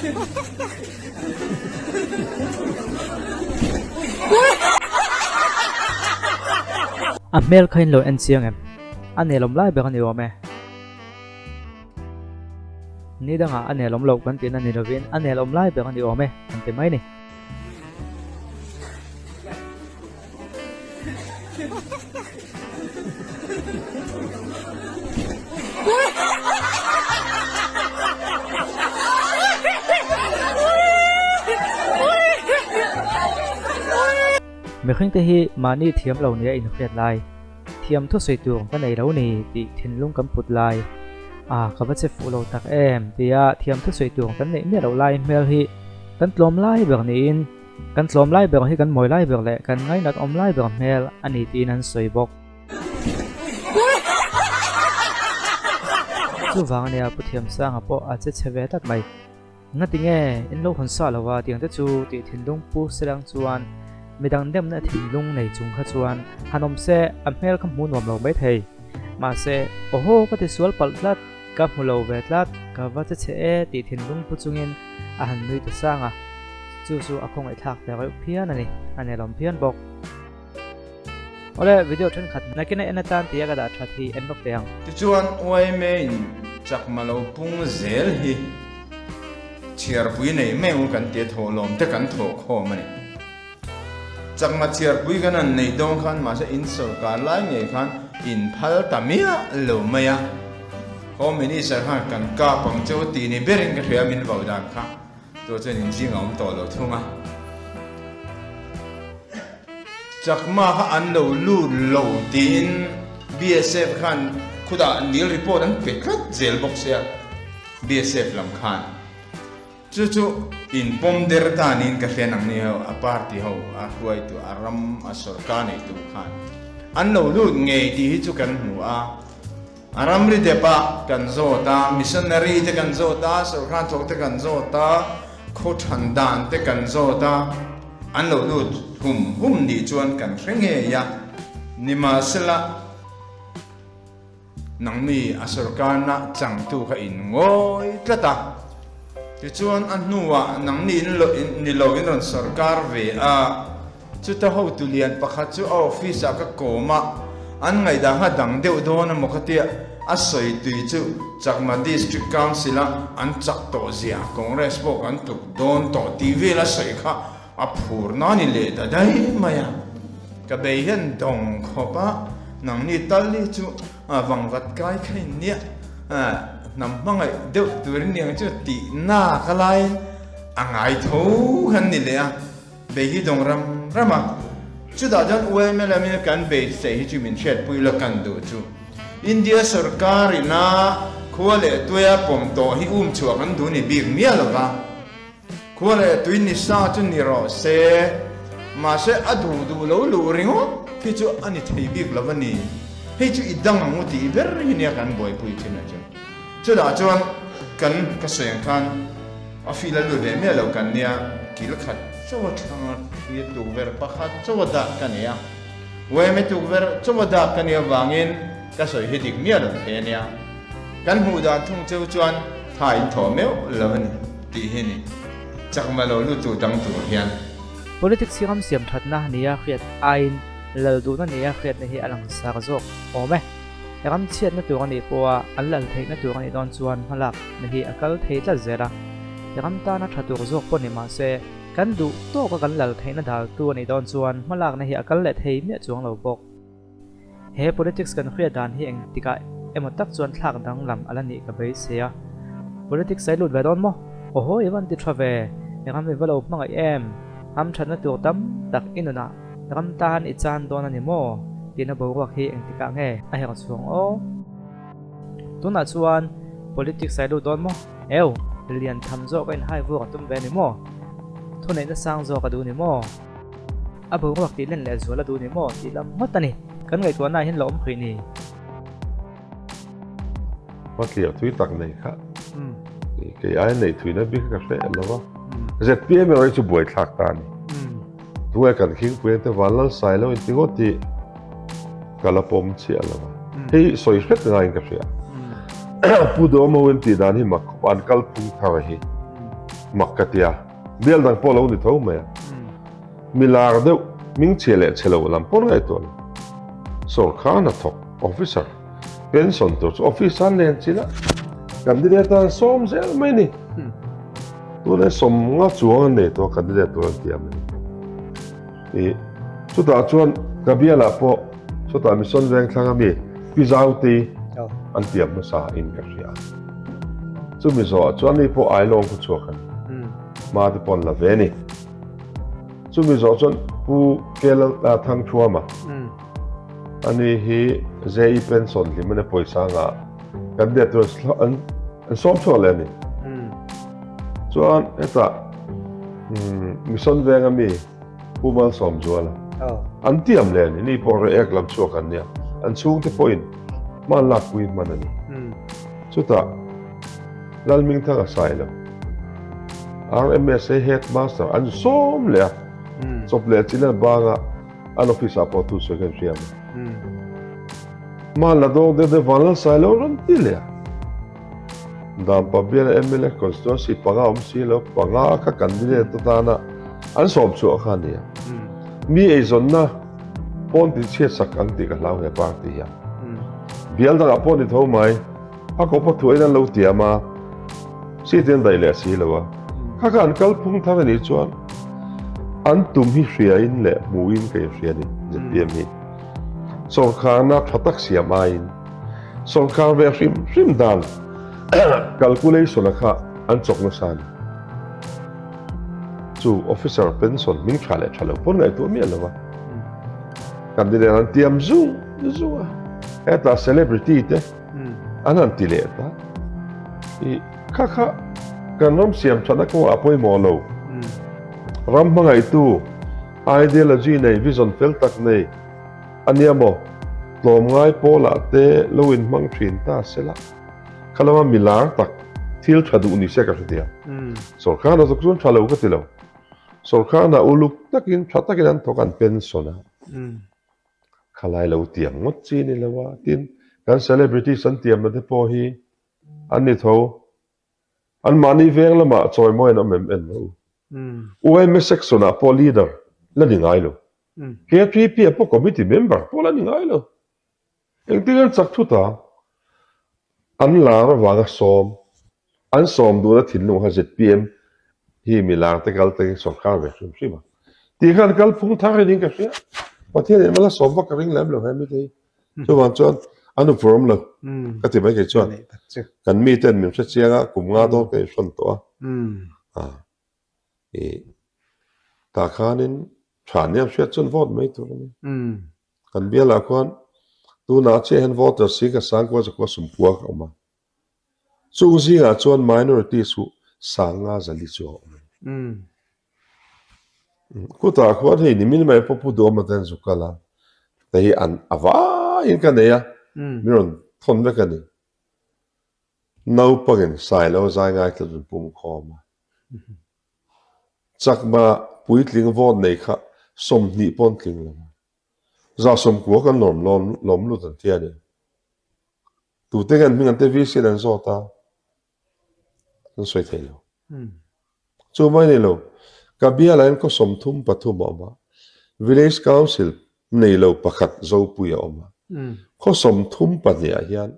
A hmel kha in lo en chiang em? A nelawm lai ber a ni awm e. Ni dangah a nelawm loh kan tihna ni lovin a nelawm lai ber a ni awm e kan ti mai ni. Mihringte hi mahni thiam lo nia inhriat lai, thiam thusawi tur ka nei lo ni tih thinlung kan put lai, a ka va che fuh lo tak em tia thiam thusawi tur kan neih miah loh lai hmel hi kan tlawm lai ber niin Kan tlawm lai ber hi kan mawi lai ber leh kan ngainat awm lai ber hmel a ni tiin an sawi bawk. Chuvang ania Pu Thiamsanga pawh a che chhe ve tlat mai. Ngati nge in lo hawn sa lova tiang te chu tih thinlung Pu Selang chuan midang demna thinlung nei chung kha chuan han awm se a hmel kha hmu nuam lo mai thei. Mahse, awhaw ka ti sual palh tlat, ka hmu lo ve tlat, ka va che chhe e tih thinlung pu chungin a han nui ta sang a, chu chu a khawngaihthlak ta reuh phian a ni, a nelawm phian bawk. Awle, video thenkhat nakina en atan tia ka dah that hi en lawk teh ang. Tichuan yma in chakma lo pung zel hi chhiarpui nei mai ang kan tia thawhlawm te kan thawh khawm a ni. Chakma chhiarpui kan han neih dawn khan mahse in sawrkar lai ngei khan in phal ta miah lo mai a. Home Minister khan kan kap ang che u tih ni berin ka hria min vau dan kha chu chuan in zing a awm tawh lo thung a. Chakma kha an lo lut lo tiin BSF khan khutah nil report an pe tlat zel bawk sia BSF lam khan. Chu chu in pawm der ta niin ka hria nang ni ho, a party ho, a hruaitu, a ram, a sorkar neitu khan an lo lut ngei tih hi chu kan hmu a. A ramri dep ah kan zawt a, missionary te kan zawt a, sorkar thawk te kan zawt a, khaw than dan te kan zawt a, an lo lut hum hum nih chuan kan hre ngei a. Nimahsela. Nangni a sorkarna changtu kha in ngawi tlat a, tichuan a hnuah nangni in lo ni lo in rawn sorkar ve a, chuta hotu lian pakhat chu a office ah ka kawm a, an ngaihdan kha dang deuh dawn emaw ka tia, a sawi tui chu Chakma District Council a an chak tawh zia, Congress pawh kan tluk dawn tawh tih vel a sawi kha A phur na ni leh ta daih mai a, ka bei hian dawng khawp a, nangni tal hi chu vangvat kai kha in nia, hnam hmangaih deuh turin niang chu tih na ka laiin a ngai tho khan ni leh a, bei hi dawng ram ram a, chutah chuan UML in kan beisei hi chu min hriatpui la kan duh chu India sorkar ina khua leh tuia pawm tawh hi um chhuah kan duh ni bik miah lova. Khua leh tui ni sa chu ni rawh se, mahse a duh duh lo luh ringawt hi chu a ni thei bik lo a ni. Hei chu i dang ang u tih ber hi nia kan buaipui thin a chu. Chutah chuan kan ka sawi ang khan a feel a lut ve miah lo kan nia, kil khat chaw a thlang a, thli tukverh pakhat chaw a dak ka nei a, uaime tukverh chaw a dak ka nih avangin ka sawi hi dik miah lo thei a nia. Kan hmuh dan thung cheu chuan tha in thawh meuh lo a ni tih hi ni chakma lo lut tu dang tur hian. Politics hi ram siam thatna nia hriat aiin lal duhna nia hriatna hi a lang sar zawk awm e. Ram chhiatna tur a nih pawha an lal theihna tur a nih dawn chuan hmalak na hi a kal thei tlat zel a. Ram tana tha tur zawk pawh ni mahse kan duh tawka kan lal theihna daltu a nih dawn chuan hmalakna hi a kal leh thei miah chuang lo bawk. He politics kan hriat dan hi engtikah emaw tak chuan thlak danglam a la nih ka beisei a. Politics a i lut ve dawn maw? Awhaw i van ti tha ve, ram i va lo hmangaih em? Ram thatna tur tam tak i nunah ram tan i chan dawn a ni maw? Tihna boruak hi engtikah nge a herh chhuang aw? Tunah chuan politics a i lut dawn maw? Eu, lian tham zawk a inhai vuak a tum ve a ni maw? Thuneihna sang zawk a duh ni maw? A boruak tih len leh zual a duh ni maw tih lam ngawt a ni. Kan ngaihtuahna ah hian lo awm phui ni. Hmatliah thui tak nei kha kei aia nei thuina bik ka hre lo va. ZPM erawh hi chu buaithlak ta a ni. Tunge kan khingpui te van lal sai lo inti ngawt hi ka la pawm chiah lo va. Hei sawi hret ngaiin ka hria. Pu Duhawm ho in tih dan hi mak khawp a, an kalphung thar hi. mak ka ti a, bial dang pawh lo ni tho mai a. Mi lar deuh hming chhia leh chhe lo lam pawh ngaihtuah lo. Sawrkar hnathawk, officer, pension tur chu office an len chin a, candidate an sawm zel mai ni. Tuna sawm nga chuang an nei tawh a candidate tur an ti a mai. I chutah chuan ka bialah pawh chutah Mission Vengthlang a mi Pi Zautei an tiam hmasa in ka hria. Chumi zawhah chuan ni pawh Ailawng khaw chhuak a ni. Hma te pawh an la ve a ni. Chumi zawh chuan Pu Kelal Thangthuama ani hi JE Pension hlim ania pawisa ngah kan biak tur an sawm chhuak leh a ni. Chuan hetah Mission Venga mi Pu Malsawmzuala an tiam leh a ni. Ni pawh Reiek lam chhuak an nia. An chhungte pawhin hman lakpui hman a ni. Chutah Lalmingthanga sai lo. RMSA Headmaster an sawm leh a, chawp leh chin an bang a, an office ah pawh thu sawi khan hria mai. Hman la dawng deuh deuh Vanlal sai lo rawn ti leh a. Dampa biala mla constituency panga awm si lo, panga kha candidate atana an sawm chhuah kha a ni a. Mi eizawnna pawn ti chhiat sak ang tih ka hlau he party hian. Bial dangah pawh ni tho mai. A kawp a thuain an lo tiam a, seat in an daih leh si lo a. Kha kha an kalphung thar a nih chuan an tum hi hriain leh hmuin ka inhria a ni, zpm hi. Sawrkharna tha tak siam aiin sawrkar ve hrim hrim dan calculation a kha an chawk nasa a ni. Chu officer pension hming tha leh tha lo pawn ngaihtuah miah lo a, candidate an tiam zung zung a, hetah celebrity te, An han ti leh ta. I kha kha kan ram siam thatna kawngah a pawimawh lo. Ram hmangaihtu ideology nei, vision fel tak nei a nia maw? Tlawmngai pawlah te lo inhmang thin ta sela. Kha lama mi lar tak thil tha duh ni se ka hre tia. Sawrkar hna zawk chuan tha lo ka ti lo. Sawrkar hna uluk takin tha takin an thawk an pension a. Khalai lo tiam ngawt chi ni lo a, tin kan celebrities an tiamna te pawh hi an ni tho. An mahni veng lamah chawimawi an awm em em lo. UMA section ah pawh leader la ni ngai lo. KTP ah pawh committee member pawh la ni ngai lo. Engtin an chak thut a, an lar avanga sawm, an sawm duhna thinlung kha zpm hi mi lar te kal te sawrkar ve hrim hrim a. Tih khan kalphung thar in ka hria. Pathian in mala sawm vak ka ring lem lo he mite hi. Chuvang chuan an upur awm lo ka ti mai kei chuan. Kan miten min hre chiang a, kum nga dawn ka inhrawn tawh a. I tah khanin tha nia hriat chuan vote mai tur a ni. Kan bialah khuan tunah chiah hian voter si ka sang kua zakua sumkua ka awm a. Chung zingah chuan minority chu sanga zali chu a awm a ni. Khutah khuan hei nimin mai pawh Pu Duhawma te an zu kal a, hei hi an a vaiin ka nei a, min rawn thawn vek a ni. Naupangin Sailo zai ngaithla chu pum khawm a. Chakma puitling vote nei kha 20 pawn tling lo a. Za 90 kan lawm lawm lawm lut an ti a ni. Tute nge an hming an te VC in an zawt a, an sawi thei lo. Chu mai ni lo, ka bialah hian khaw 33 a awm a, Village Council nei lo pakhat Zopui a awm a. Khaw 32 ah hian.